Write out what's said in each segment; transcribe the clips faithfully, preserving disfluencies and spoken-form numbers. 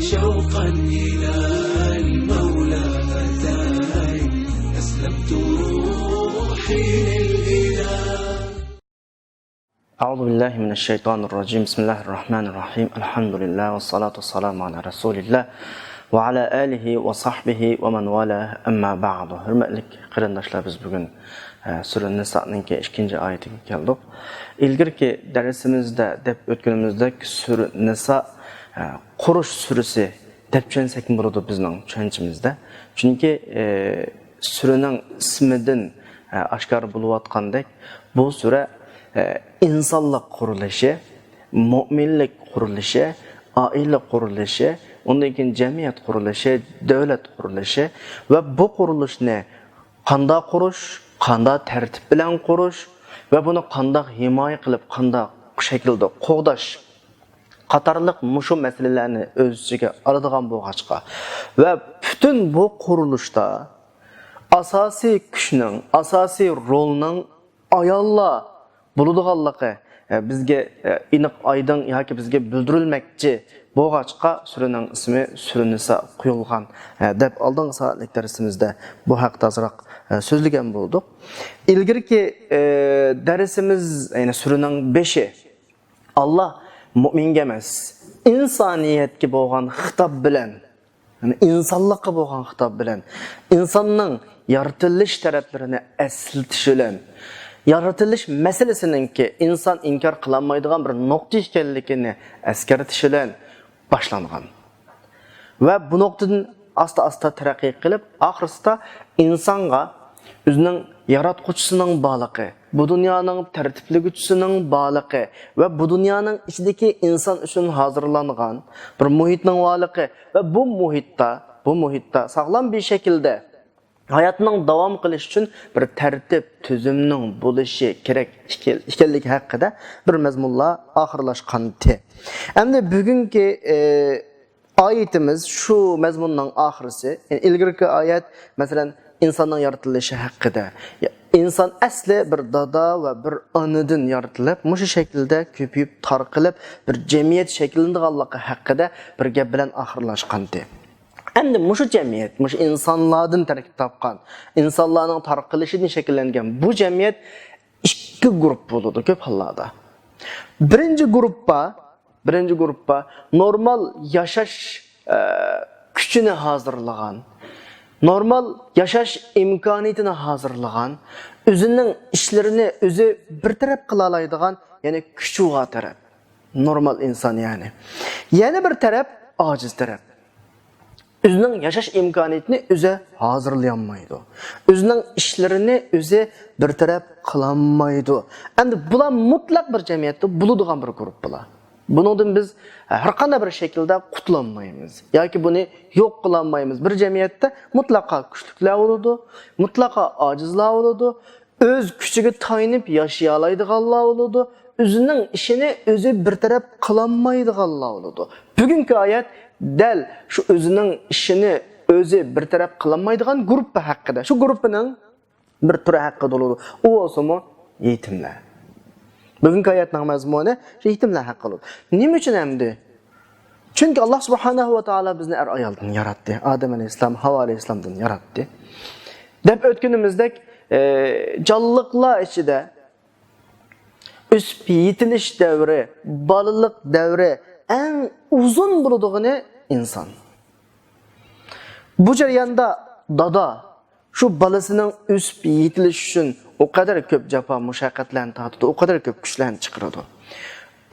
شوقا إلى المولى أتاني، أسلمت روحي للإله. أعوذ بالله من الشيطان الرجيم. بسم الله الرحمن الرحيم. الحمد لله والصلاة والسلام على رسول الله وعلى آله وصحبه ومن والاه. أما بعد. ھۆرمەتلىك قېرىنداشلار، بىز بۈگۈن ئە، سۈرە نىسانىڭكى ئىككىنچى ئايىتىگە كەلدۇق. ئىلگىرىكى دەرسىمىزدە دەپ ئۆتكىنىمىزدەك، سۈرە نىسا ئە، قۇرۇش سۈرىسى دەپ چۈشەنسەكمۇ بولىدۇ بىزنىڭ چۈشەنچىمىزدە. چۈنكى ئە، سۈرىنىڭ ئىسمىدىن ئە، ئاشكارا بولۇۋاتقاندەك، بۇ سۈرە ئە، ئىنسانلىق قۇرۇلۇشى، مۆمىنلىك قۇرۇلۇشى، ئائىلە قۇرۇلۇشى، ئۇندىن كېيىن جەمئىيەت قۇرۇلۇشى، دۆلەت قۇرۇلۇشى ۋە بۇ قۇرۇلۇشنى قانداق قۇرۇش، قانداق تەرتىپ بىلەن قۇرۇش ۋە بۇنى قانداق ھىمايە قىلىپ، قانداق شەكىلدە قوغداش قاتارلىق مۇشۇ مەسىلىلەرنى ئۆز ئىچىگە ئالىدىغان بولغاچقا ۋە پۈتۈن بۇ قۇرۇلۇشتا ئاساسىي كۈچنىڭ، ئاساسىي رولنىڭ ئاياللار بولىدىغانلىقى، ئە، بىزگە، ئە، ئېنىق ئايدىڭ ياكى بىزگە بىلدۈرۈلمەكچى بولغاچقا، سۈرىنىڭ ئىسمى سۈرە نىسا قويۇلغان، ئە، دەپ ئالدىنقى سائەتلىك دەرسىمىزدە بۇ ھەقتە ئازراق، ئە، سۆزلىگەن بولدۇق. ئىلگىرىكى، ئە، دەرسىمىز، يەنى سۈرىنىڭ بېشى، ئاللا مۆمىنگە ئەمەس، ئىنسانىيەتكە بولغان خىتاب بىلەن، يەنى ئىنسانلىققا بولغان خىتاب بىلەن، ئىنساننىڭ يارىتىلىش تەرەپلىرىنى ئەسلىتىش بىلەن، يارىتىلىش مەسىلىسىنىڭكى ئىنسان ئىنكار قىلالمايدىغان بىر نۇقتا ئىكەنلىكىنى ئەسكەرتىش بىلەن باشلانغان. ۋە بۇ نۇقتىدىن ئاستا-ئاستا تەرەققىي قىلىپ، ئاخىرسىدا ئىنسانغا ئۆزىنىڭ ياراتقۇچىسىنىڭ بارلىقى، بۇ دۇنيانىڭ تەرتىپلىگۈچىسىنىڭ بارلىقى ۋە بۇ دۇنيانىڭ ئىچىدىكى ئىنسان ئۈچۈن ھازىرلانغان بىر مۇھىتنىڭ بارلىقى ۋە بۇ مۇھىتتا، بۇ مۇھىتتا ساغلام بىر شەكىلدە ھاياتنىڭ داۋام قىلىشى ئۈچۈن بىر تەرتىپ، تۈزۈمنىڭ بولۇشى كېرەك ئىكەن-، ئىكەنلىكى ھەققىدە بىر مەزمۇنلار ئاخىرلاشقانتى. ئەمدى بۈگۈنكى، ئى، ئايىتىمىز شۇ مەزمۇننىڭ ئاخىرىسى. يەنى ئىلگىرىكى ئايەت، مەسىلەن، ئىنساننىڭ يارىتىلىشى ھەققىدە. ئىنسان ئەسلى بىر دادا ۋە بىر ئانىدىن يارىتىلىپ، مۇشۇ شەكىلدە كۆپىيىپ، تارقىلىپ، بىر جەمئىيەت شەكىللىنىدىغانلىقى ھەققىدە بىر گەپ بىلەن ئاخىرلاشقانتى. ئەمدى مۇشۇ جەمئىيەت، مۇشۇ ئىنسانلاردىن تەركىب تاپقان، ئىنسانلارنىڭ تارقىلىشىدىن شەكىللەنگەن بۇ جەمئىيەت ئىككى گۇرۇپپا بولىدۇ كۆپ ھاللاردا. بىرىنچى گۇرۇپپا، بىرىنچى گۇرۇپپا نورمال ياشاش، ئە، كۈچىنى ھازىرلىغان، نورمال ياشاش ئىمكانىيىتىنى ھازىرلىغان، ئۆزىنىڭ ئىشلىرىنى ئۆزى بىر تەرەپ قىلالايدىغان، يەنى كۈچى بار تەرەپ. نورمال ئىنسان يەنى. يەنە بىر تەرەپ ئاجىز تەرەپ. ئۆزىنىڭ ياشاش ئىمكانىيىتىنى ئۆزى ھازىرلىيالمايدۇ. ئۆزىنىڭ ئىشلىرىنى ئۆزى بىر تەرەپ قىلالمايدۇ. ئەمدى بۇلار مۇتلەق بىر جەمئىيەتتە بولىدىغان بىر گۇرۇپپىلار. بۇنىڭدىن بىز ھەر قانداق بىر شەكىلدە قۇتۇلالمايمىز ياكى بۇنى يوق قىلالمايمىز. بىر جەمئىيەتتە مۇتلەقا كۈچلۈكلەر بولىدۇ، مۇتلەقا ئاجىزلار بولىدۇ، ئۆز كۈچىگە تايىنىپ ياشىيالايدىغانلار بولىدۇ، ئۆزىنىڭ ئىشىنى ئۆزى بىر تەرەپ قىلالمايدىغانلار بولىدۇ. بۈگۈنكى ئايەت دەل شۇ ئۆزىنىڭ ئىشىنى ئۆزى بىر تەرەپ قىلالمايدىغان گۇرۇپپا ھەققىدە، شۇ گۇرۇپپىنىڭ بىر تۈرى ھەققىدە بولىدۇ. ئۇ بولسىمۇ يېتىملەر. بۈگۈنكى ئايەتنىڭ مەزمۇنى شۇ يېتىملەر ھەققىدە بولىدۇ. نېمە ئۈچۈن ئەمدى؟ چۈنكى ئاللا سۇبھانەھۇ ۋە تائالا بىزنى ئەر ئايالدىن ياراتتى. ئادەم ئەلەيھىسسالام، ھاۋا ئەلەيھىسسالامدىن ياراتتى. دەپ ئۆتكىنىمىزدەك، ئى، جانلىقلار ئىچىدە ئۆسۈپ يېتىلىش دەۋرى، بالىلىق دەۋرى ئەڭ ئۇزۇن بولىدىغىنى ئىنسان. بۇ جەرياندا دادا شۇ بالىسىنىڭ ئۆسۈپ يېتىلىشى ئۈچۈن ئۇ قەدەر كۆپ جاپا مۇشەققەتلەرنى تارتىدۇ، ئۇ قەدەر كۆپ كۈچلەرنى چىقىرىدۇ.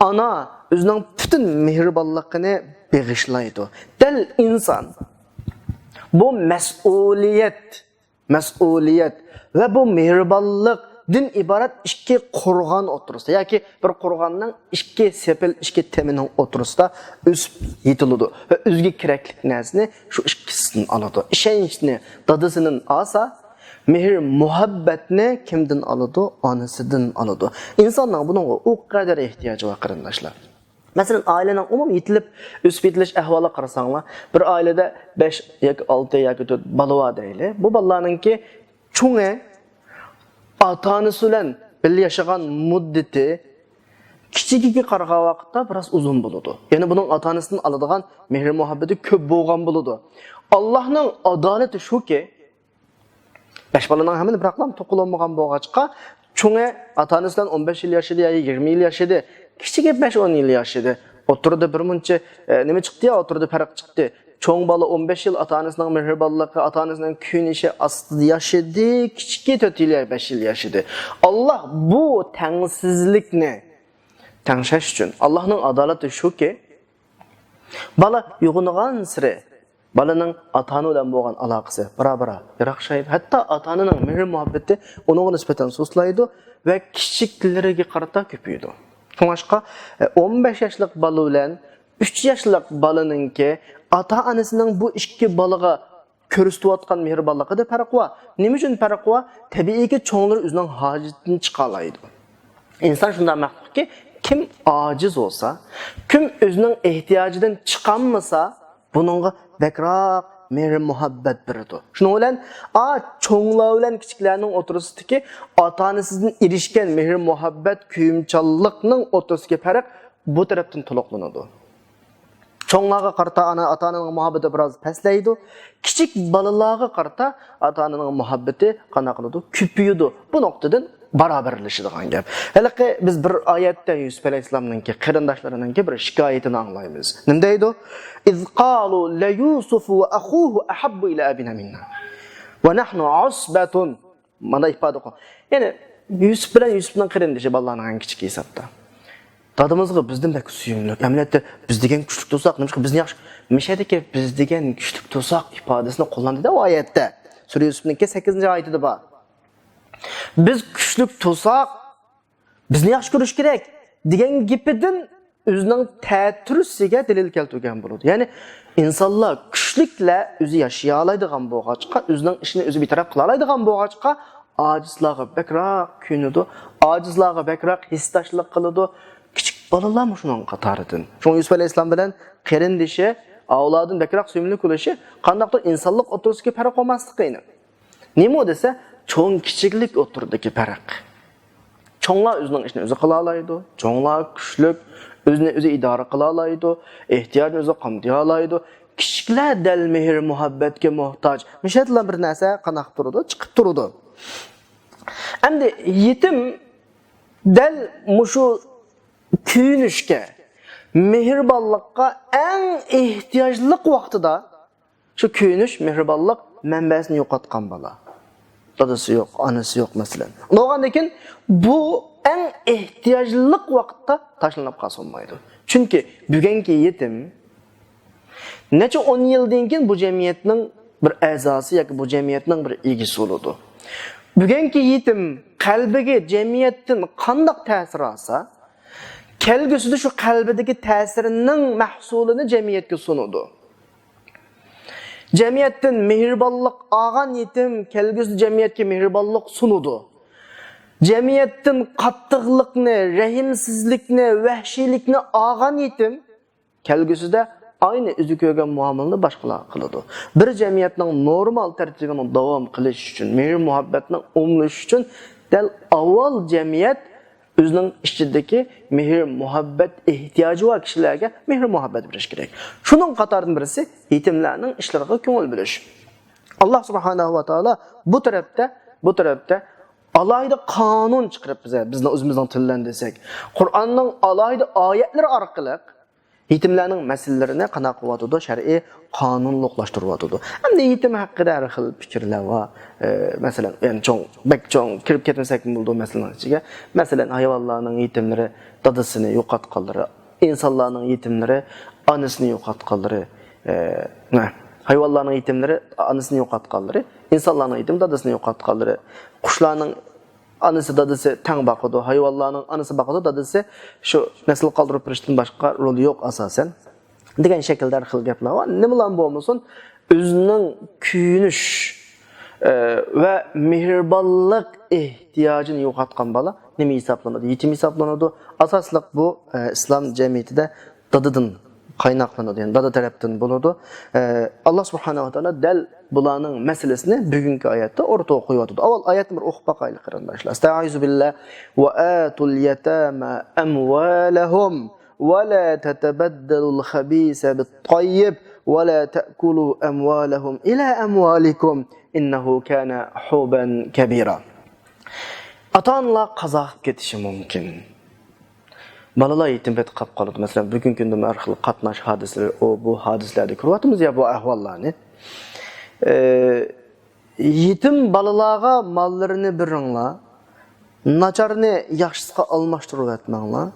ئانا ئۆزىنىڭ پۈتۈن مېھرىبانلىقىنى بېغىشلايدۇ. دەل ئىنسان بۇ مەسئۇلىيەت، مەسئۇلىيەت ۋە بۇ مېھرىبانلىقتىن ئىبارەت ئىككى قورغان ئوتتۇرىسىدا ياكى بىر قورغاننىڭ ئىككى سېپىل، ئىككى تېمىنىڭ ئوتتۇرىسىدا ئۆسۈپ يېتىلىدۇ ۋە ئۆزىگە كېرەكلىك نەرسىنى شۇ ئىككىسىدىن ئالىدۇ. ئىشەنچنى دادىسىدىن ئالسا، مېھىر مۇھەببەتنى كىمدىن ئالىدۇ؟ ئانىسىدىن ئالىدۇ. ئىنساننىڭ بۇنىڭغا ئۇ قەدەر ئېھتىياجى بار، قېرىنداشلار. مەسىلەن، ئائىلىنىڭ ئومۇمىي يېتىلىپ، ئۆسۈپ يېتىلىش ئەھۋالىغا قارىساڭلار، بىر ئائىلىدە بەش ياكى ئالتە ياكى تۆت بالا بار دەيلى. بۇ بالىلارنىڭكى چوڭى ئاتا-ئانىسى بىلەن بىللە ياشىغان مۇددىتى كىچىكىگە قارىغان ۋاقىتتا بىراز ئۇزۇن بولىدۇ. يەنى بۇنىڭ ئاتا-ئانىسىدىن ئالىدىغان مېھىر-مۇھەببىتى كۆپ بولغان بولىدۇ. ئاللاھنىڭ ئادالىتى شۇكى، بەش بالىنىڭ ھەممىنى بىراقلا توقۇلالمىغان بولغاچقا، چوڭى ئاتا-ئانىسىدىن ئون بەش يىل ياش ئىدى يا يىگىرمە يىل ياش ئىدى، كىچىكى بەش ئون يىل ياش ئىدى. ئوتتۇرىدا بىر مۇنچە، ئە، نېمە چىقتى يا، ئوتتۇرىدا پەرق چىقتى. چوڭ بالا ئون بەش يىل ئاتا-ئانىسىنىڭ مېھرىبانلىقى، ئاتا-ئانىسىنىڭ كۆيۈنۈشى ئاستىدا ياشىدى، كىچىكى تۆت يىل يا بەش يىل ياشىدى. ئاللا بۇ تەڭسىزلىكنى، تەڭشەش ئۈچۈن، ئاللانىڭ ئادالىتى شۇكى، بالا يوغىنىغانسېرى بالىنىڭ ئاتا-ئانا بىلەن بولغان ئالاقىسى بارا-بارا يىراقشايدۇ. ھەتتا ئاتا-ئانىنىڭ مېھىر-مۇھەببىتى ئۇنىڭغا نىسبەتەن سۇسلايدۇ ۋە كىچىكلىرىگە قارىتا كۆپىيىدۇ. شۇڭلاشقا، ئون بەش ياشلىق بالا بىلەن ئۈچ ياشلىق بالىنىڭكى ئاتا-ئانىسىنىڭ بۇ ئىككى بالىغا كۆرسىتىۋاتقان مېھرىبانلىقىدا پەرق بار. نېمە ئۈچۈن پەرق بار؟ تەبىئىيكى، چوڭلىرى ئۆزىنىڭ ھاجىتىنى چىقالايدۇ. ئىنسان شۇنداق مەخلۇقكى، كىم ئاجىز بولسا، كىم ئۆزىنىڭ ئېھتىياجىدىن چىقالمىسا، بۇنىڭغا بەكرەك مېھىر-مۇھەببەت بېرىدۇ. شۇنىڭ بىلەن، ئا، چوڭلار بىلەن كىچىكلەرنىڭ ئوتتۇرىسىدىكى ئاتا-ئانىسىدىن ئېرىشكەن مېھىر-مۇھەببەت، كۆيۈمچانلىقنىڭ ئوتتۇرىسىدىكى پەرق بۇ تەرەپتىن تولۇقلىنىدۇ. چوڭلارغا قارىتا ئانا، ئاتا-ئانىنىڭ مۇھەببىتى بىراز پەسلەيدۇ. كىچىك بالىلارغا قارىتا ئاتا-ئانىنىڭ مۇھەببىتى قانداق قىلىدۇ؟ كۆپىيىدۇ. بۇ نۇقتىدىن باراۋەرلىشىدىغان گەپ. ھېلىقى بىز بىر ئايەتتە يۈسۈپ ئەلەيھىسسالامنىڭكى قېرىنداشلىرىنىڭكى بىر شىكايىتىنى ئاڭلايمىز. نېمە دەيدۇ؟ «إذ قالوا ليوسف وأخوه أحب إلى أبينا منا ونحن عصبة.» مانا ئىپادە قىل. يەنى يۈسۈپ بىلەن يۈسۈپنىڭ قېرىندىشى، بالىلارنىڭ ئەڭ كىچىكى ھېسابتا. دادىمىزغا بىزدىن بەك سۆيۈملۈك. ئەمەلىيەتتە بىز دېگەن كۈچلۈك تۇرساق، نېمىشقا بىزنى ياخشى، مىشەدىكى بىز دېگەن كۈچلۈك تۇرساق ئىپادىسىنى قوللاندى-دە ئۇ ئايەتتە. سۈرە يۈسۈپنىڭكى سەككىزىنچى ئايىتىدە بار. بىز كۈچلۈك تۇرساق، بىزنى ياخشى كۆرۈش كېرەك دېگەن گېپىدىن ئۆزىنىڭ تەتۈرىسىگە دەلىل كەلتۈرگەن بولىدۇ. يەنى ئىنسانلار كۈچلۈكلەر ئۆزى ياشىيالايدىغان بولغاچقا، ئۆزىنىڭ ئىشىنى ئۆزى بىتەرەپ قىلالايدىغان بولغاچقا، ئاجىزلارغا بەكرەك كۆيۈنىدۇ، ئاجىزلارغا بەكرەك ھېسداشلىق قىلىدۇ. كىچىك بالىلارمۇ شۇنىڭ قاتارىدىن. شۇڭا يۈسۈپ ئەلەيھىسسالام بىلەن قېرىندىشى ئەۋلادىنى بەكرەك سۆيۈملۈك بولۇشى قانداقتۇر ئىنسانلىق ئوتتۇرىسىدىكى پەرق بولماسلىقى ئېنىق. نېمە ئۇ دېسە، چوڭ-كىچىكلىك ئوتتۇرىدىكى پەرق. چوڭلار ئۆزىنىڭ ئىشىنى ئۆزى قىلالايدۇ، چوڭلار كۈچلۈك، ئۆزىنى ئۆزى ئىدارە قىلالايدۇ، ئېھتىياجىنى ئۆزى قامدىيالايدۇ. كىچىكلەر دەل مېھىر-مۇھەببەتكە موھتاج. مۇشۇ يەردىلا بىر نەرسە قانداق تۇرىدۇ؟ چىقىپ تۇرىدۇ. ئەمدى يېتىم دەل مۇشۇ كۆيۈنۈشكە، مېھرىبانلىققا ئەڭ ئېھتىياجلىق ۋاقتىدا شۇ كۆيۈنۈش، مېھرىبانلىق مەنبەسىنى يوقاتقان بالا. دادىسى يوق، ئانىسى يوق، مەسىلەن. بولغاندىن كېيىن بۇ ئەڭ ئېھتىياجلىق ۋاقىتتا تاشلىنىپ قالسا بولمايدۇ. چۈنكى بۈگۈنكى يېتىم نەچچە ئون يىلدىن كېيىن بۇ جەمئىيەتنىڭ بىر ئەزاسى ياكى بۇ جەمئىيەتنىڭ بىر ئىگىسى بولىدۇ. بۈگۈنكى يېتىم قەلبىگە جەمئىيەتتىن قانداق تەسىر ئالسا، كەلگۈسىدە شۇ قەلبىدىكى تەسىرنىڭ مەھسۇلىنى جەمئىيەتكە سۇنىدۇ. جەمئىيەتتىن مېھرىبانلىق ئالغان يېتىم كەلگۈسىدە جەمئىيەتكە مېھرىبانلىق سۇنىدۇ. جەمئىيەتتىن قاتتىقلىقنى، رەھىمسىزلىكنى، ۋەھشىيلىكنى ئالغان يېتىم كەلگۈسىدە ئاينى ئۆزى كۆرگەن مۇئامىلىنى باشقىلارغا قىلىدۇ. بىر جەمئىيەتنىڭ نورمال تەرتىپىنىڭ داۋام قىلىشى ئۈچۈن، مېھىر-مۇھەببەتنىڭ ئوملىشىشى ئۈچۈن دەل ئاۋۋال جەمئىيەت ئۆزىنىڭ ئىچىدىكى مېھىر-مۇھەببەت ئېھتىياجى بار كىشىلەرگە مېھىر-مۇھەببەت بېرىشى كېرەك. شۇنىڭ قاتارىدىن بىرسى يېتىملەرنىڭ ئىشلىرىغا كۆڭۈل بۆلۈش. ئاللا سۇبھانەھۇ ۋە تائالا بۇ تەرەپتە، بۇ تەرەپتە ئالاھىدە قانۇن چىقىرىپ بىزگە، بىزنىڭ ئۆزىمىزنىڭ تىلى بىلەن دېسەك، قۇرئاننىڭ ئالاھىدە ئايەتلىرى ئارقىلىق يېتىملەرنىڭ مەسىلىلىرىنى قانداق قىلىۋاتىدۇ؟ شەرئىي قانۇنلۇقلاشتۇرۇۋاتىدۇ. ئەمدى يېتىم ھەققىدە ھەر خىل پىكىرلەر بار. ئە، مەسىلەن، يەنە چوڭ، بەك چوڭ كىرىپ كەتمىسەكمۇ بولىدۇ مەسىلىنىڭ ئىچىگە. مەسىلەن، ھايۋانلارنىڭ يېتىملىرى دادىسىنى يوقاتقانلىرى، ئىنسانلارنىڭ يېتىملىرى ئانىسىنى يوقاتقانلىرى، ئە، نە، ھايۋانلارنىڭ يېتىملىرى ئانىسىنى يوقاتقانلىرى، ئىنسانلارنىڭ يېتىمى دادىسىنى يوقاتقانلىرى، قۇشلارنىڭ ئانىسى، دادىسى تەڭ باقىدۇ، ھايۋانلارنىڭ ئانىسى باقىدۇ، دادىسى شۇ نەسىل قالدۇرۇپ بېرىشتىن باشقا رولى يوق ئاساسەن، دېگەن شەكىلدە ھەر خىل گەپلەر بار. نېمىلا بولمىسۇن، ئۆزىنىڭ كۆيۈنۈش، ئە، ۋە مېھرىبانلىق ئېھتىياجىنى يوقاتقان بالا نېمە ھېسابلىنىدۇ؟ يېتىم ھېسابلىنىدۇ. ئاساسلىق بۇ، ئە، ئىسلام جەمئىيىتىدە دادىدىن قايناقلىنىدۇ، يەنى دادا تەرەپتىن بولىدۇ. ئە، ئاللا سۇبھانەھۇ ۋە تائالا دەل بۇلارنىڭ مەسىلىسىنى بۈگۈنكى ئايەتتە ئورتىغا قويۇۋاتىدۇ. ئاۋۋال ئايەتنى بىر ئوقۇپ باقايلى، قېرىنداشلار. ئەستەئىزۇ بىللا. وآتوا اليتامى أموالهم ولا تتبدلوا الخبيث بالطيب ولا تأكلوا أموالهم إلى أموالكم إنه كان حوبا كبيرا. ئاتا-ئانىلار قازا قىلىپ كېتىشى مۇمكىن. بالىلار يېتىم پېتى قاپ قالىدۇ. مەسىلەن، بۈگۈنكى كۈندە ھەر خىل قاتناش ھادىسىلىرى، ئۇ، بۇ ھادىسىلەردە كۆرۈۋاتىمىز يا بۇ ئەھۋاللارنى. ئى، يېتىم بالىلارغا ماللىرىنى بېرىڭلار، ناچارنى ياخشىسىغا ئالماشتۇرۇۋەتمەڭلار.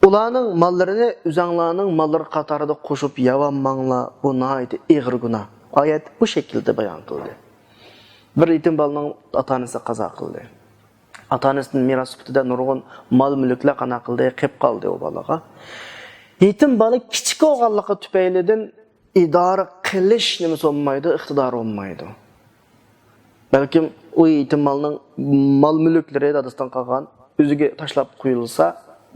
ئۇلارنىڭ ماللىرىنى ئۆزەڭلارنىڭ ماللىرى قاتارىدا قوشۇپ يەۋالماڭلار، بۇ ناھايىتى ئېغىر گۇناھ. ئايەت بۇ شەكىلدە بايان قىلدى. بىر يېتىم بالىنىڭ ئاتا-ئانىسى قازا قىلدى. ئاتا-ئانىسىدىن مىراس سۈپىتىدە نۇرغۇن مال-مۈلۈكلەر قانداق قىلدى؟ قېلىپ قالدى ئۇ بالىغا. يېتىم بالا كىچىك بولغانلىقى تۈپەيلىدىن ئىدارە قىلىش نېمىسى بولمايدۇ، ئىقتىدارى بولمايدۇ. بەلكىم ئۇ يېتىم مالنىڭ مال-مۈلۈكلىرى دادىسىدىن قالغان ئۆزىگە تاشلاپ قويۇلسا،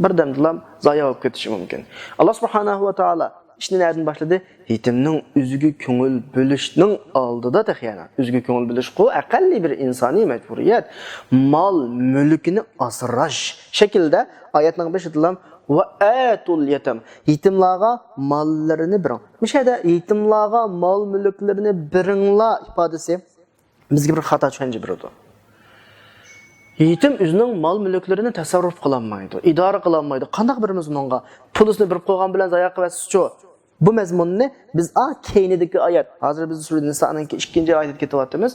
بىردەمدىلا زايە بولۇپ كېتىشى مۇمكىن. ئاللا سۇبھانەھۇ ۋە تائالا ئىشنى نەدىن باشلىدى؟ يېتىمنىڭ ئۆزىگە كۆڭۈل بۆلۈشنىڭ ئالدىدا تېخى يەنە. ئۆزىگە كۆڭۈل بۆلۈشقۇ ئەقەللىي بىر ئىنسانىي مەجبۇرىيەت. مال-مۈلكىنى ئاسراش شەكلىدە ئايەتنىڭ بېشىدىلا ۋە ئەتۇل يەتەم. يېتىملارغا ماللىرىنى بېرىڭ. مۇشۇ يەردە يېتىملارغا مال-مۈلۈكلىرىنى بېرىڭلار ئىپادىسى بىزگە بىر خاتا چۈشەنچە بېرىدۇ. يېتىم ئۆزىنىڭ مال-مۈلۈكلىرىنى تەسەررۇپ قىلالمايدۇ، ئىدارە قىلالمايدۇ. قانداق بېرىمىز ئۇنىڭغا؟ پۇلىسىنى بېرىپ قويغان بىلەن زايە قىلىۋەتسىچۇ؟ بۇ مەزمۇننى بىز، ئا، كەينىدىكى ئايەت، ھازىر بىز سۈرە نىسانىڭكى ئىككىنچى ئايىتىگە كېتىۋاتىمىز.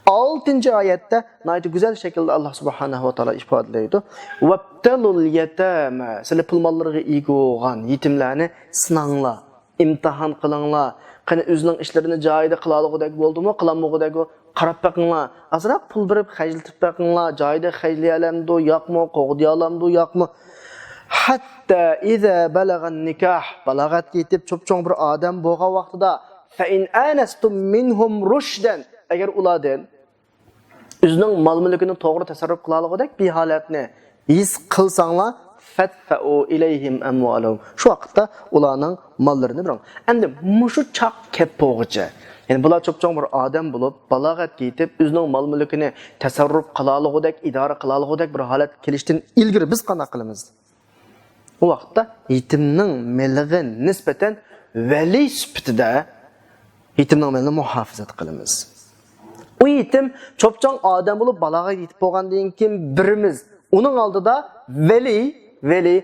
ئالتىنچى ئايەتتە ناھايىتى گۈزەل شەكىلدە ئاللا سۇبھانەھۇ ۋە تائالا ئىپادىلەيدۇ. ۋەبتەلۇل يەتامە، سىلى پۇل ماللىرىغا ئىگە بولغان يېتىملەرنى سىناڭلار. ئىمتىھان قىلىڭلار. قېنى ئۆزىنىڭ ئىشلىرىنى جايىدا قىلالىغۇدەك بولدىمۇ، قىلالمىغۇدەك، قاراپ بېقىڭلار. ئازراق پۇل بېرىپ خەجلىتىپ بېقىڭلار. جايىدا خەجلىيەلەمدۇ، ياقمۇ، قوغدىيالامدۇ، ياقمۇ. ھەتتا ئىزا بەلەغەن نىكاھ، بالاغەتكە يېتىپ چوپچوڭ بىر ئادەم بولغان ۋاقتىدا، فەئىن ئانەستۇم مىنھۇم رۇشدەن، ئەگەر ئۇلاردىن ئۆزىنىڭ مال-مۈلكىنى توغرا تەسەررۇپ قىلالىغۇدەك بىر ھالەتنى ھېس قىلساڭلار، فەدفەئۇ ئىلەيھىم ئەمۋالەھۇم. شۇ ۋاقىتتا ئۇلارنىڭ ماللىرىنى بېرىڭ. ئەمدى مۇشۇ چاق كەپ بولغۇچە، يەنى بۇلار چوپچوڭ بىر ئادەم بولۇپ، بالاغەتكە يېتىپ، ئۆزىنىڭ مال-مۈلكىنى تەسەررۇپ قىلالىغۇدەك، ئىدارە قىلالىغۇدەك بىر ھالەتكە كېلىشتىن ئىلگىرى بىز قانداق قىلىمىز؟ ئۇ ۋاقىتتا يېتىمنىڭ مېلىغا نىسبەتەن ۋەلىي سۈپىتىدە يېتىمنىڭ مېلىنى مۇھاپىزەت قىلىمىز. ئۇ يېتىم چوپچوڭ ئادەم بولۇپ بالاغەتكە يېتىپ بولغاندىن كېيىن بېرىمىز. ئۇنىڭ ئالدىدا ۋەلىي، ۋەلىي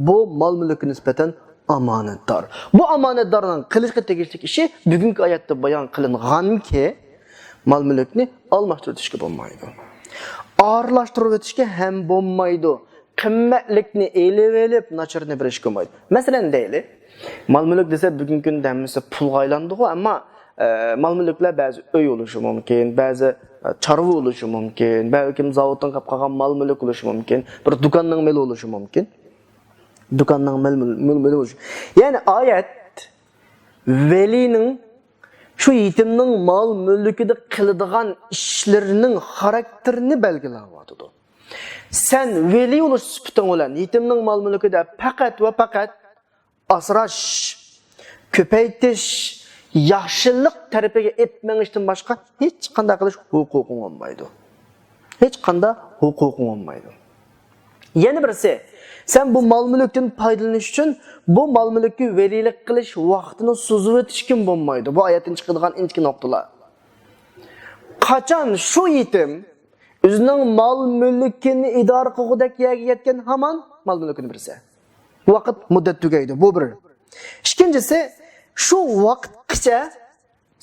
بۇ مال-مۈلۈككە نىسبەتەن ئامانەتدار. بۇ ئامانەتدارنىڭ قىلىشقا تېگىشلىك ئىشى بۈگۈنكى ئايەتتە بايان قىلىنغانكى، مال-مۈلۈكنى ئالماشتۇرۇۋېتىشكە بولمايدۇ. ئارىلاشتۇرۇۋېتىشكە ھەم بولمايدۇ. قىممەتلىكنى ئېلىۋېلىپ، ناچارنى بېرىشكە بولمايدۇ. مەسىلەن دەيلى، مال-مۈلۈك دېسە، بۈگۈنكى كۈندە ھەممىسى پۇلغا ئايلاندىغۇ، ئەمما، ئە، مال-مۈلۈكلەر بەزى ئۆي بولۇشى مۇمكىن، بەزى، ئە، چارۋا بولۇشى مۇمكىن، بەلكىم زاۋۇتتىن قاپ قالغان مال-مۈلۈك بولۇشى مۇمكىن، بىر دۇكاننىڭ مېلى بولۇشى مۇمكىن. دۇكاننىڭ مېل-، مېل-، مېلى بولۇشى. يەنى ئايەت ۋەلىنىڭ شۇ يېتىمنىڭ مال-مۈلكىدە قىلىدىغان ئىشلىرىنىڭ خاراكتېرىنى بەلگىلەۋاتىدۇ. سەن ۋەلىي بولۇش سۈپىتىڭ بىلەن يېتىمنىڭ مال-مۈلكىدە پەقەت ۋە پەقەت ئاسراش، كۆپەيتىش، ياخشىلىق تەرىپىگە ئېلىپ مېڭىشتىن باشقا ھېچقانداق قىلىش ھوقۇقۇڭ بولمايدۇ. ھېچقانداق ھوقۇقۇڭ بولمايدۇ. يەنە بىرسى، سەن بۇ مال-مۈلۈكتىن پايدىلىنىش ئۈچۈن بۇ مال-مۈلۈككە ۋەلىيلىك قىلىش ۋاقتىنى سوزۇۋېتىشكىمۇ بولمايدۇ. بۇ ئايەتتىن چىقىدىغان ئىنچىكە نۇقتىلار. قاچان شۇ يېتىم ئۆزىنىڭ مال-مۈلكىنى ئىدارە قىلغۇدەك يەرگە يەتكەن ھامان مال-مۈلكىنى بېرىسەن. ۋاقىت مۇددەت تۈگەيدۇ. بۇ بىر. ئىككىنچىسى، شۇ ۋاقىتقىچە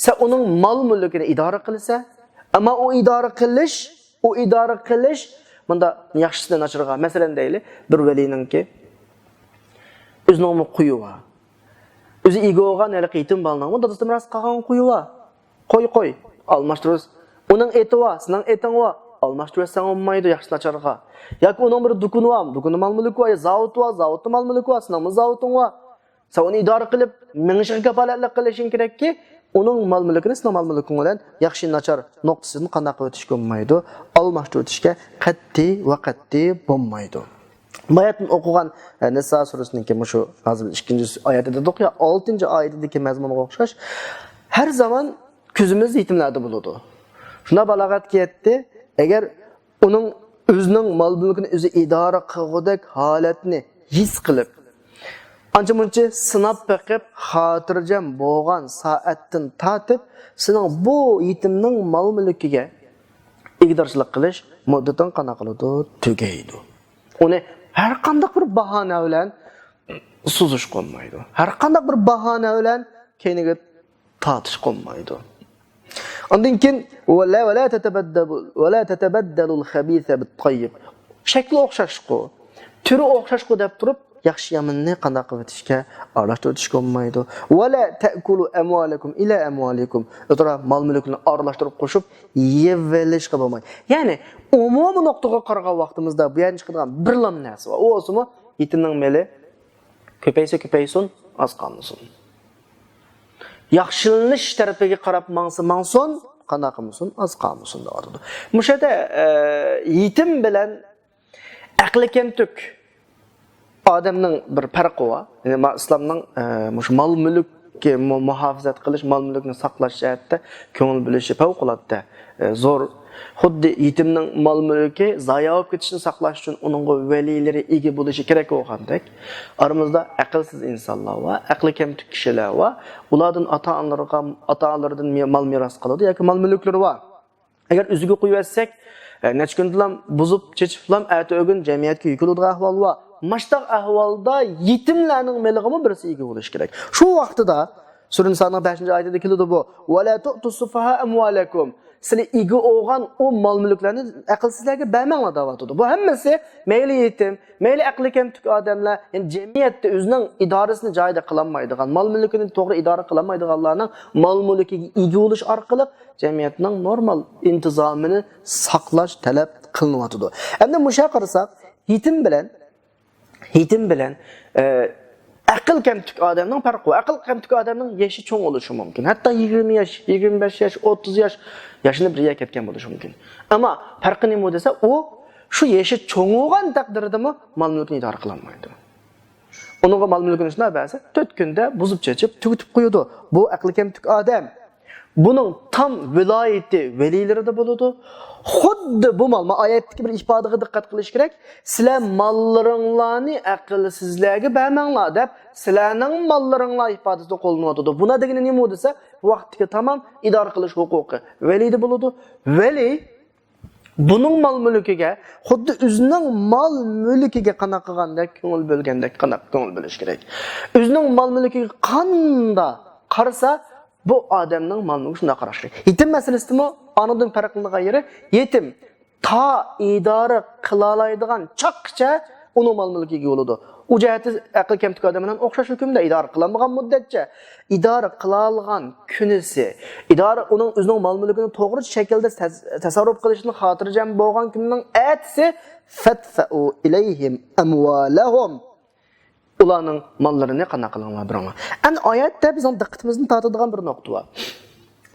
سەن ئۇنىڭ مال-مۈلكىنى ئىدارە قىلىسەن. ئەمما ئۇ ئىدارە قىلىش، ئۇ ئىدارە قىلىش، مۇندا ياخشىسىنى ناچارغا، مەسىلەن دەيلى، بىر ۋەلىنىڭكى ئۆزىنىڭمۇ قويى بار. ئۆزى ئىگە بولغان ھېلىقى يېتىم بالىنىڭمۇ دادىسىدىن مىراس قالغان قويى بار. قوي، قوي، ئالماشتۇرىسىز. ئۇنىڭ ئېتى بار، سېنىڭ ئېتىڭ بار. ئالماشتۇرۇۋەتسەڭ بولمايدۇ، ياخشى ناچارغا. ياكى ئۇنىڭ بىر دۇكىنى بار، دۇكىنىدا مال-مۈلكى بار، يا زاۋۇتى بار، زاۋۇتتا مال-مۈلكى بار، سېنىڭمۇ زاۋۇتۇڭ بار. سەن ئۇنى ئىدارە قىلىپ، مېڭىشىغا كاپالەتلىك قىلىشىڭ كېرەككى، ئۇنىڭ مال-مۈلكىنى سېنىڭ مال-مۈلكۈڭ بىلەن ياخشى، ناچار نۇقتىسىدىن قانداق قىلىۋېتىشكە بولمايدۇ؟ ئالماشتۇرۇۋېتىشكە قەتئىي ۋە قەتئىي بولمايدۇ. باياتىن ئوقۇغان، ئە، نىسا سۈرىسىنىڭكى مۇشۇ ھازىر ئىككىنچى ئايىتى دېدۇق يا، ئالتىنچى ئايىتىدىكى مەزمۇنغا ئوخشاش، ھەر زامان كۆزىمىز يېتىملەردە بولىدۇ. شۇنداق بالاغەتكە يەتتى، ئەگەر ئۇنىڭ ئۆزىنىڭ مال-مۈلكىنى ئۆزى ئىدارە قىلغۇدەك ھالەتنى ھېس قىلىپ، ئانچە-مۇنچە سىناپ بېقىپ، خاتىرجەم بولغان سائەتتىن تارتىپ، سېنىڭ بۇ يېتىمنىڭ مال-مۈلكىگە ئىگىدارچىلىق قىلىش مۇددىتىڭ قانداق قىلىدۇ؟ تۈگەيدۇ. ئۇنى ھەر قانداق بىر باھانە بىلەن سوزۇشقا بولمايدۇ. ھەر قانداق بىر باھانە بىلەن كەينىگە تارتىشقا بولمايدۇ. ئاندىن كېيىن، ولا، ولا تتبدلوا، ولا تتبدلوا الخبيث بالطيب. شەكلى ئوخشاشقۇ، تۈرى ئوخشاشقۇ دەپ تۇرۇپ، ياخشى ياماننى قانداق قىلىۋېتىشكە، ئارىلاشتۇرۇۋېتىشكە بولمايدۇ. ولا تأكلوا أموالكم إلى أموالكم. ئۆزئارا مال-مۈلۈكنى ئارىلاشتۇرۇپ قوشۇپ يەۋېلىشقا بولمايدۇ. يەنى، ئومۇمىي نۇقتىغا قارىغان ۋاقتىمىزدا بۇ يەردىن چىقىدىغان بىرلا نەرسە بار. ئۇ بولسىمۇ، يېتىمنىڭ مېلى كۆپەيسە كۆپەيسۇن، ئاز قالمىسۇن. ياخشىلىنىش تەرىپىگە قاراپ ماڭسا ماڭسۇن، قانداق قىلمىسۇن، ئاز قالمىسۇن دەۋاتىدۇ. مۇشۇ يەردە، ئە، يېتىم بىلەن ئەقلى كەمتۈك ئادەمنىڭ بىر پەرقى بار. يەنى ما-، ئىسلامنىڭ، ئە، مۇشۇ مال-مۈلۈككە مۇ-، مۇھاپىزەت قىلىش، مال-مۈلۈكنى ساقلاش جەھەتتە كۆڭۈل بۆلۈشى پەۋقۇلئاددە، ئە، زور. خۇددى يېتىمنىڭ مال-مۈلكى زايە بولۇپ كېتىشىنى ساقلاش ئۈچۈن ئۇنىڭغا ۋەلىيلىرى ئىگە بولۇشى كېرەك بولغاندەك، ئارىمىزدا ئەقىلسىز ئىنسانلار بار، ئەقلى كەمتۈك كىشىلەر بار. ئۇلاردىن ئاتا-ئانىلىرىغا، ئاتا-ئانىلىرىدىن مال مىراس قالىدۇ ياكى مال-مۈلۈكلىرى بار. ئەگەر ئۆزىگە قويۇۋەتسەك، ئە، نەچچە كۈندىلا بۇزۇپ، چېچىپلام ئەتە ئۆگۈن جەمئىيەتكە يۈك بولىدىغان ئەھۋال بار. ماشتاق ئەھۋالدا يېتىملەرنىڭ مېلىغىمۇ بىرسى ئىگە بولۇشى كېرەك. شۇ ۋاقتىدا سۈرە نىسانىڭ بەشىنچى ئايىتىدە كېلىدۇ بۇ. ولا تؤتوا السفهاء أموالكم. سىلى ئىگە بولغان ئۇ مال-مۈلۈكلەرنى ئەقىلسىزلەرگە بەرمەڭلار دەۋاتىدۇ. بۇ ھەممىسى مەيلى يېتىم، مەيلى ئەقلى كەمتۈك ئادەملەر، يەنى جەمئىيەتتە ئۆزىنىڭ ئىدارىسىنى جايىدا قىلالمايدىغان، مال-مۈلكىنى توغرا ئىدارە قىلالمايدىغانلارنىڭ مال-مۈلكىگە ئىگە بولۇش ئارقىلىق جەمئىيەتنىڭ نورمال ئىنتىزامىنى ساقلاش تەلەپ قىلىنىۋاتىدۇ. ئەمدى مۇشۇ قارىساق، يېتىم بىلەن، يېتىم بىلەن، ئە، ئەقىل كەمتۈك ئادەمنىڭ پەرقى بار. ئەقىل كەمتۈك ئادەمنىڭ يېشى چوڭ بولۇشى مۇمكىن. ھەتتا يىگىرمە ياش، يىگىرمە بەش ياش، ئوتتۇز ياش ياشىنى بىر يەرگە كەتكەن بولۇشى مۇمكىن. ئەمما پەرقى نېمە دېسە، ئۇ شۇ يېشى چوڭ بولغان تەقدىردىمۇ مال-مۈلكىنى ئىدارە قىلالمايدۇ. ئۇنىڭغا مال-مۈلكىنى شۇنداق بەرسە، تۆت كۈندە بۇزۇپ چېچىپ تۈگىتىپ قويىدۇ. بۇ ئەقلى كەمتۈك ئادەم. بۇنىڭ تام ۋىلايىتى ۋەلىيلىرىدە بولىدۇ. خۇددى بۇ مال، ما ئايەتتىكى بىر ئىپادىگە دىققەت قىلىش كېرەك. سىلەر ماللىرىڭلارنى ئەقىلسىزلەرگە بەرمەڭلار دەپ، سىلەرنىڭ ماللىرىڭلار ئىپادىسىدە قوللىنىۋاتىدۇ. بۇنىڭ دېگىنى نېمە دېسە، ۋاقتىكى تامام ئىدارە قىلىش ھوقۇقى ۋەلىدە بولىدۇ. ۋەلى بۇنىڭ مال-مۈلكىگە، خۇددى ئۆزىنىڭ مال-مۈلكىگە قانداق قىلغاندەك كۆڭۈل بۆلگەندەك قانداق كۆڭۈل بۆلۈش كېرەك. ئۆزىنىڭ مال-مۈلكىگە قانداق قارىسا، بۇ ئادەمنىڭ مال-مۈلكىگە شۇنداق قاراش كېرەك. يېتىم مەسىلىسىدىمۇ ئانىدىن پەرقلىنىدىغان يېرى، يېتىم تا ئىدارە قىلالايدىغان چاغقىچە ئۇنىڭ مال-مۈلكىگە ئىگە بولىدۇ. ئۇ جەھەتتە ئەقلى كەمتۈك ئادەم بىلەن ئوخشاش ھۆكۈمدە ئىدارە قىلالمىغان مۇددەتچە، ئىدارە قىلالىغان كۈنىسى، ئىدارە ئۇنىڭ ئۆزىنىڭ مال-مۈلكىنى توغرا شەكىلدە تەس-، تەسەررۇپ قىلىشتىن خاتىرجەم بولغان كۈننىڭ ئەتىسى فەدفەئۇ ئىلەيھىم ئەمۋالەھۇم. ئۇلارنىڭ ماللىرىنى قانداق قىلىڭلار، بېرىڭلار. ئەمدى ئايەتتە بىزنىڭ دىققىتىمىزنى تارتىدىغان بىر نۇقتا بار.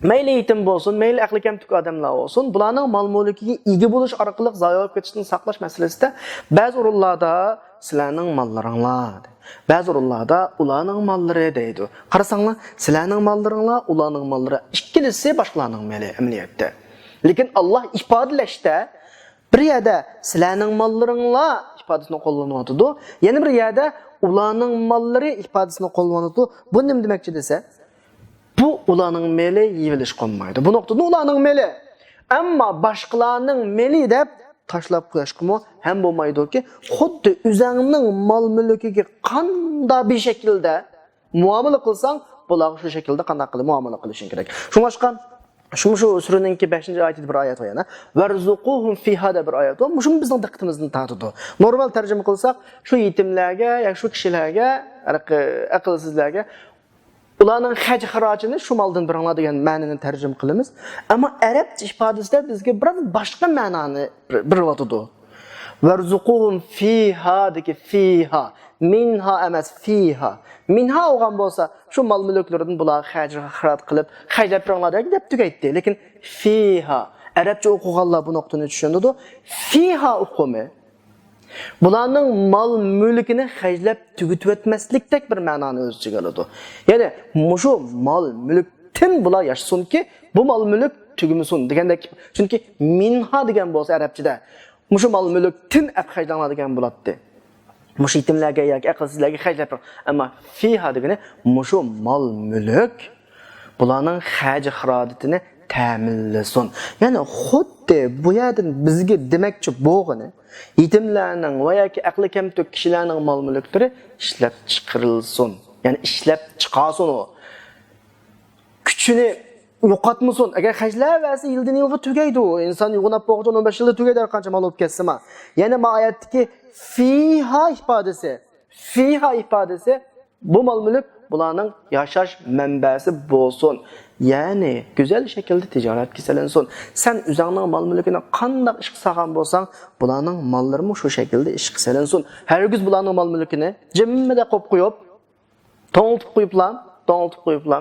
مەيلى يېتىم بولسۇن، مەيلى ئەقلى كەمتۈك ئادەملەر بولسۇن، بۇلارنىڭ مال-مۈلكىگە ئىگە بولۇش ئارقىلىق زايە بولۇپ كېتىشتىن ساقلاش مەسىلىسىدە بەزى ئورۇنلاردا سىلەرنىڭ ماللىرىڭلار، بەزى ئورۇنلاردا ئۇلارنىڭ ماللىرى دەيدۇ. قارىساڭلار، سىلەرنىڭ ماللىرىڭلار، ئۇلارنىڭ ماللىرى ئىككىلىسى باشقىلارنىڭ مېلى ئەمەلىيەتتە. لېكىن ئاللا ئىپادىلەشتە بىر يەردە سىلەرنىڭ ماللىرىڭلار ئىپادىسىنى قوللىنىۋاتىدۇ، يەنە بىر يەردە ئۇلارنىڭ ماللىرى ئىپادىسىنى قوللىنىۋاتىدۇ. بۇ نېمە دېمەكچى دېسە، بۇ ئۇلارنىڭ مېلى، يېيىۋېلىشقا بولمايدۇ. بۇ نۇقتىدا ئۇلارنىڭ مېلى. ئەمما باشقىلارنىڭ مېلى دەپ تاشلاپ قويۇشقىمۇ ھەم بولمايدۇكى، خۇددى ئۆزەڭنىڭ مال-مۈلكىگە قانداق بىر شەكىلدە مۇئامىلە قىلساڭ، بۇلارغا شۇ شەكىلدە قانداق قىلىپ مۇئامىلە قىلىشىڭ كېرەك. شۇڭلاشقا، شۇ، شۇ سۈرىنىڭكى بەشىنچى ئايىتىدە بىر ئايەت بار يەنە. ۋەرزۇقۇھۇم فىھا دەپ بىر ئايەت بار. مۇشۇمۇ بىزنىڭ دىققىتىمىزنى تارتىدۇ. نورمال تەرجىمە قىلساق، شۇ يېتىملەرگە ياكى شۇ كىشىلەرگە، ئەقىلسىزلەرگە ئۇلارنىڭ خەج-خىراجىنى شۇ مالدىن بېرىڭلار دېگەن مەنىنى تەرجىمە قىلىمىز. ئەمما ئەرەبچە ئىپادىسىدە بىزگە بىراز باشقا مەنانى بېرىۋاتىدۇ. ۋەرزۇقۇھۇم فىھادىكى فىھا، مىنھا ئەمەس، فىھا. مىنھا بولغان بولسا، شۇ مال-مۈلۈكلىرىدىن بۇلارغا خەج-خىراج قىلىپ، خەجلەپ بېرىڭلار دەپ تۈگەيتتى. لېكىن فىھا، ئەرەبچە ئوقۇغانلار بۇ نۇقتىنى چۈشىنىدۇ. فىھا ئۇقۇمى بۇلارنىڭ مال-مۈلكىنى خەجلەپ تۈگىتىۋەتمەسلىكتەك بىر مەنانى ئۆز ئىچىگە ئالىدۇ. يەنى مۇشۇ مال-مۈلۈكتىن بۇلار ياشىسۇنكى، بۇ مال-مۈلۈك تۈگىمىسۇن دېگەندەك. چۈنكى مىنھا دېگەن بولسا ئەرەبچىدە مۇشۇ مال-مۈلۈكتىن ئەپ خەجلەڭلار دېگەن بولاتتى. مۇشۇ يېتىملەرگە ياكى ئەقىلسىزلەرگە خەجلەپ بېرىڭ. ئەمما فىھا دېگىنى مۇشۇ مال-مۈلۈك بۇلارنىڭ خەجى خىراجىتىنى تەمىنلىسۇن. يەنى خۇددى بۇ يەردىن بىزگە دېمەكچى بولغىنى، يېتىملەرنىڭ ۋە ياكى ئەقلى كەمتۈك كىشىلەرنىڭ مال-مۈلۈكلىرى ئىشلەپ چىقىرىلسۇن. يەنى ئىشلەپ چىقارسۇن ئۇ. كۈچىنى يوقاتمىسۇن. ئەگەر خەجلەۋەرسە يىلدىن يىلغا تۈگەيدۇ ئۇ. ئىنسان يوغىناپ بولغۇچە ئون بەش يىلدا تۈگەيدۇ ھەر قانچە مال بولۇپ كەتسىمۇ. يەنى ما ئايەتتىكى فىھا ئىپادىسى، فىھا ئىپادىسى بۇ مال-مۈلۈك بۇلارنىڭ ياشاش مەنبەسى بولسۇن. يەنى گۈزەل شەكىلدە تىجارەتكە سېلىنسۇن. سەن ئۆزۈڭنىڭ مال-مۈلكىنى قانداق ئىشقا سالغان بولساڭ، بۇلارنىڭ ماللىرىمۇ شۇ شەكىلدە ئىشقا سېلىنسۇن. ھەرگىز بۇلارنىڭ مال-مۈلكىنى جىممىدە قويۇپ قويۇپ، توڭلىتىپ قويۇپلا، توڭلىتىپ قويۇپلا،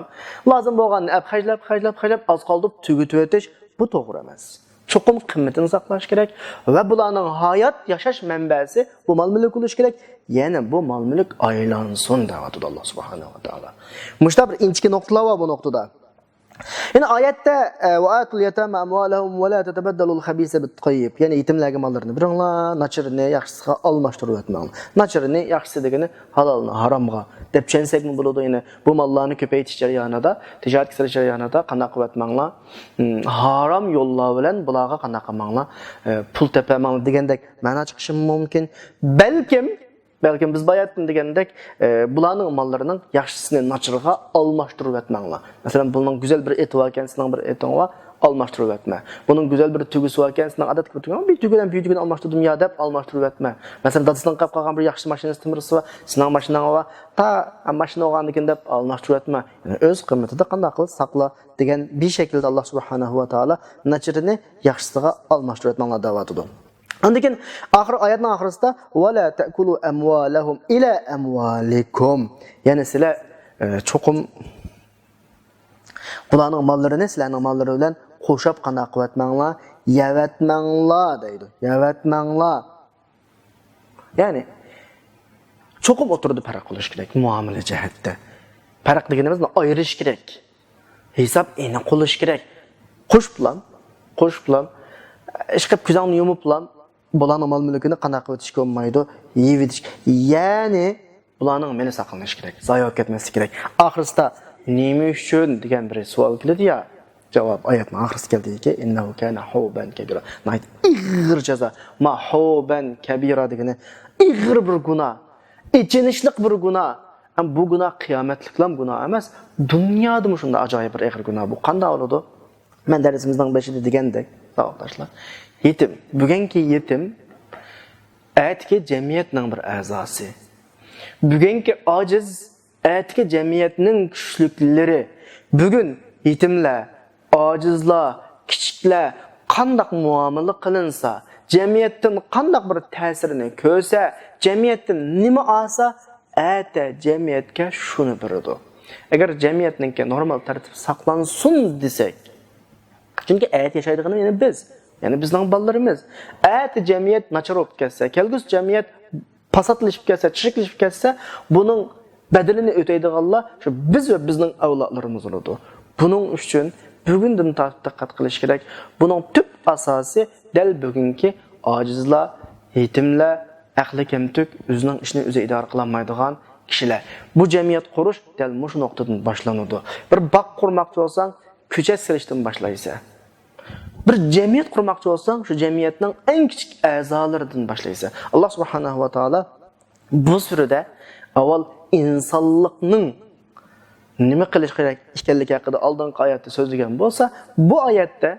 لازىم بولغاننى ئەپ خەجلەپ، خەجلەپ، خەجلەپ، ئاز قالدۇرۇپ تۈگىتىۋېتىش، بۇ توغرا ئەمەس. چوقۇم قىممىتىنى ساقلاش كېرەك ۋە بۇلارنىڭ ھايات ياشاش مەنبەسى بۇ مال-مۈلۈك بولۇشى كېرەك. يەنى بۇ مال-مۈلۈك ئايلانسۇن دەۋاتىدۇ ئاللا سۇبھانەھۇ ۋە تائالا. مۇشۇنداق بىر ئىنچىكە نۇقتىلار بار بۇ نۇقتىدا. يەنى ئايەتتە، ئە، «ۋە ئاتۇل يەتامە ئەمۋالەھۇم ۋە لا تەتەبەددەلۇل خەبىسە بىت تەييىب.» يەنى يېتىملەرگە ماللىرىنى بېرىڭلار، ناچىرىنى ياخشىسىغا ئالماشتۇرۇۋەتمەڭلار. ناچىرىنى ياخشىسى دېگىنى ھالالنى ھارامغا دەپ چۈشەنسەكمۇ بولىدۇ. يەنى بۇ ماللارنى كۆپەيتىش جەريانىدا، تىجارەتكە سېلىش جەريانىدا قانداق قىلىۋەتمەڭلار؟ ھم، ھارام يوللار بىلەن بۇلارغا قانداق قىلماڭلار؟ ئە، پۇل تېپەلمەڭلار دېگەندەك مەنا چىقىشىمۇ مۇمكىن. بەلكىم بەلكىم بىز باياتتىن دېگەندەك، ئە، بۇلارنىڭ ماللىرىنىڭ ياخشىسىنى ناچىرىغا ئالماشتۇرۇۋەتمەڭلار. مەسىلەن، بۇنىڭ گۈزەل بىر ئېتى باركەن، سېنىڭ بىر ئېتىڭ بار، ئالماشتۇرۇۋەتمە. بۇنىڭ گۈزەل بىر تۈگىسى باركەن، سېنىڭ ئادەتتىكى بىر تۈگىنى، بىر تۈگىدىن بىر تۈگىنى ئالماشتۇردۇم يا دەپ ئالماشتۇرۇۋەتمە. مەسىلەن، دادىسىنىڭ قاپ قالغان بىر ياخشى ماشىنىسى تىمىرسى بار، سېنىڭ ماشىناڭ بار، تا ماشىنا بولغاندىكىن دەپ ئالماشتۇرۇۋەتمە. يەنى ئۆز قىممىتىدە قانداق قىل ساقلا دېگەن بىر شەكىلدە ئاللا سۇبھانەھۇ ۋە تائالا ناچىرىنى ياخشىسىغا ئالماشتۇرۇۋەتمەڭلار دەۋاتىدۇ. ئاندىن كېيىن ئاخىر، ئايەتنىڭ ئاخىرىسىدا، «ۋە لا تەكۇلۇ ئەمۋالەھۇم ئىلە ئەمۋالىكۇم.» يەنى سىلەر، ئە، چوقۇم بۇلارنىڭ ماللىرىنى سىلەرنىڭ ماللىرى بىلەن قوشاپ قانداق قىلىۋەتمەڭلار، يەۋەتمەڭلار دەيدۇ. يەۋەتمەڭلار. يەنى چوقۇم ئوتتۇرىدا پەرق قىلىش كېرەك مۇئامىلە جەھەتتە. پەرق دېگىنىمىز ئايرىش كېرەك. ھېساب ئېنىق قىلىش كېرەك. قوشۇپلا، قوشۇپلا، ئىشقىلىپ كۆزۈڭنى يۇمۇپلا، بۇلارنىڭ مال-مۈلكىنى قانداق قىلىۋېتىشكە بولمايدۇ؟ يەۋېتىش. يەنى بۇلارنىڭ مېلى ساقلىنىشى كېرەك، زايە بولۇپ كەتمەسلىكى كېرەك. ئاخىرسىدا «نېمە ئۈچۈن؟» دېگەن بىر سوئال كېلىدۇ يا. جاۋاب، ئايەتنىڭ ئاخىرسىدا كەلدىكى، «ئىننەھۇ كانە ھۇبەن كەبىرا.» ناھايىتى ئېغىر جازا. ما ھۇبەن كەبىرا دېگىنى ئېغىر بىر گۇناھ، ئېچىنىشلىق بىر گۇناھ. ئەم، بۇ گۇناھ قىيامەتلىكلام گۇناھ ئەمەس، دۇنيادىمۇ شۇنداق ئاجايىپ بىر ئېغىر گۇناھ بۇ. قانداق بولىدۇ؟ مەن دەرسىمىزنىڭ بېشىدا دېگەندەك، ساۋاقداشلار، يېتىم، بۈگۈنكى يېتىم ئەتىكى جەمئىيەتنىڭ بىر ئەزاسى. بۈگۈنكى ئاجىز ئەتىكى جەمئىيەتنىڭ كۈچلۈكلىرى. بۈگۈن يېتىملەر، ئاجىزلار، كىچىكلەر قانداق مۇئامىلە قىلىنسا، جەمئىيەتتىن قانداق بىر تەسىرنى كۆرسە، جەمئىيەتتىن نېمە ئالسا، ئەتە جەمئىيەتكە شۇنى بېرىدۇ. ئەگەر جەمئىيەتنىڭكى نورمال تەرتىپ ساقلانسۇن دېسەك، چۈنكى ئەتە ياشايدىغىنى يەنە بىز، يەنى بىزنىڭ بالىلىرىمىز. ئەتە جەمئىيەت ناچار بولۇپ كەتسە، كەلگۈسى جەمئىيەت پاساتلىشىپ كەتسە، چىرىكلىشىپ كەتسە، بۇنىڭ بەدىلىنى ئۆتەيدىغانلار شۇ بىز ۋە بىزنىڭ ئەۋلادلىرىمىز بولىدۇ. بۇنىڭ ئۈچۈن بۈگۈندىن تارتىپ دىققەت قىلىش كېرەك. بۇنىڭ تۈپ ئاساسى دەل بۈگۈنكى ئاجىزلار، يېتىملەر، ئەقلى كەمتۈك، ئۆزىنىڭ ئىشىنى ئۆزى ئىدارە قىلالمايدىغان كىشىلەر. بۇ جەمئىيەت قۇرۇش دەل مۇشۇ نۇقتىدىن باشلىنىدۇ. بىر باغ قۇرماقچى بولساڭ، كۆچەت سېلىشتىن باشلايسەن. بىر جەمئىيەت قۇرماقچى بولساڭ، شۇ جەمئىيەتنىڭ ئەڭ كىچىك ئەزالىرىدىن باشلايسەن. ئاللا سۇبھانەھۇ ۋە تائالا بۇ سۈرىدە ئاۋۋال ئىنسانلىقنىڭ نېمە قىلىش كېرەك ئىكەنلىكى ھەققىدە ئالدىنقى ئايەتتە سۆزلىگەن بولسا، بۇ ئايەتتە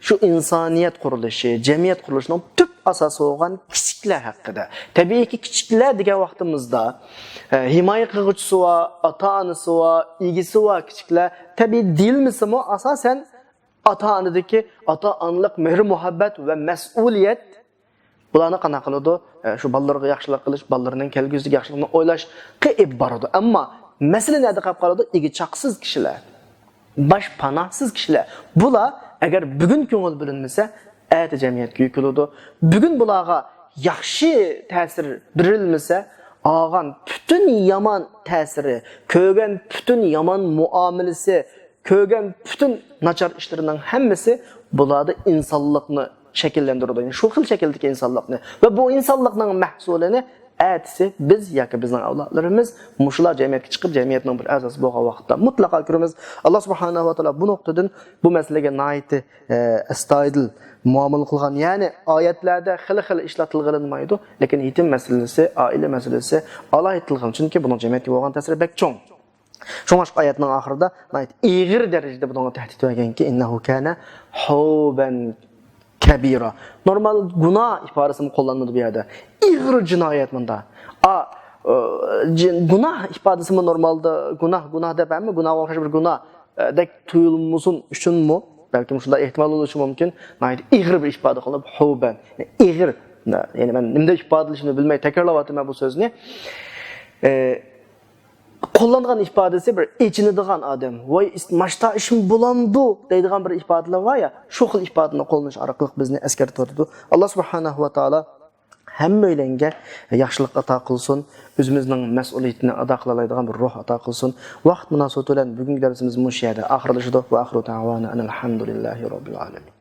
شۇ ئىنسانىيەت قۇرۇلۇشى، جەمئىيەت قۇرۇلۇشىنىڭ تۈپ ئاساسى بولغان كىچىكلەر ھەققىدە. تەبىئىيكى، كىچىكلەر دېگەن ۋاقتىمىزدا، ئە، ھىمايە قىلغۇچىسى بار، ئاتا-ئانىسى بار، ئىگىسى بار كىچىكلەر. تەبىئىي دېيىلمىسىمۇ، ئاساسەن ئاتا-ئانىدىكى ئاتا-ئانىلىق مېھرى-مۇھەببەت ۋە مەسئۇلىيەت بۇلارنى قانداق قىلىدۇ؟ ئە، شۇ بالىلىرىغا ياخشىلىق قىلىش، بالىلىرىنىڭ كەلگۈسىدىكى ياخشىلىقنى ئويلاشقا ئېلىپ بارىدۇ. ئەمما مەسىلە نەدە قېلىپ قالىدۇ؟ ئىگە-چاقىسىز كىشىلەر، باش پاناھسىز كىشىلەر. بۇلار ئەگەر بۈگۈن كۆڭۈل بۆلۈنمىسە، ئەتە جەمئىيەتكە يۈك بولىدۇ. بۈگۈن بۇلارغا ياخشى تەسىر بېرىلمىسە، ئالغان پۈتۈن يامان تەسىرى، كۆرگەن پۈتۈن يامان مۇئامىلىسى، كۆرگەن پۈتۈن ناچار ئىشلىرىنىڭ ھەممىسى بۇلاردا ئىنسانلىقنى شەكىللەندۈرىدۇ. يەنى شۇ خىل شەكىلدىكى ئىنسانلىقنى. ۋە بۇ ئىنسانلىقنىڭ مەھسۇلىنى ئەتىسى بىز ياكى بىزنىڭ ئەۋلادلىرىمىز مۇشۇلار جەمئىيەتكە چىقىپ، جەمئىيەتنىڭ بىر ئەزاسى بولغان ۋاقىتتا مۇتلەقا كۆرىمىز. ئاللا سۇبھانەھۇ ۋە تائالا بۇ نۇقتىدىن، بۇ مەسىلىگە ناھايىتى، ئە، ئەستايىدىل مۇئامىلە قىلغان. يەنى ئايەتلەردە خېلى خېلى ئىشلار تىلغا ئېلىنمايدۇ، لېكىن يېتىم مەسىلىسى، ئائىلە مەسىلىسى ئالاھىدە تىلغا ئېلىنىدۇ، چۈنكى بۇنىڭ جەمئىيەتكە بولغان تەسىرى بەك چوڭ. شۇڭلاشقا ئايەتنىڭ ئاخىرىدا ناھايىتى ئېغىر دەرىجىدە بۇنىڭغا تەھدىت بەرگەنكى، «إنه كان حوبا كبيرا». نورمال گۇناھ ئىپادىسىمۇ قوللانمىدى بۇ يەردە. ئېغىر جىنايەت مۇندا. ئا، ئى، جىن-، گۇناھ ئىپادىسىمۇ نورمالدا گۇناھ، گۇناھ دەپ ھەممە گۇناھقا ئوخشاش بىر گۇناھ، ئى، دەك تۇيۇلمىسۇن ئۈچۈنمۇ، بەلكىم شۇنداق ئېھتىمال بولۇشى مۇمكىن، ناھايىتى ئېغىر بىر ئىپادە قىلىنىپ، ھوبەن. ئېغىر. يەنى مەن نېمىدەپ ئىپادىلىشىمنى بىلمەي تەكرارلاۋاتىمەن بۇ سۆزنى. ئى، قوللانغان ئىپادىسى بىر ئېچىنىدىغان ئادەم، «ۋاي، ماشتا ئىشمۇ بولامدۇ؟» دەيدىغان بىر ئىپادىلەر بار يا، شۇ خىل ئىپادىنى قوللىنىش ئارقىلىق بىزنى ئەسكەرتىۋاتىدۇ. ئاللا سۇبھانەھۇ ۋە تائالا ھەممەيلەنگە ياخشىلىق ئاتا قىلسۇن، ئۆزىمىزنىڭ مەسئۇلىيىتىنى ئادا قىلالايدىغان بىر روھ ئاتا قىلسۇن. ۋاقىت مۇناسىۋىتى بىلەن بۈگۈنكى دەرسىمىز مۇشۇ يەردە ئاخىرلىشىدۇ. وآخر دعوانا أن الحمد لله رب العالمين.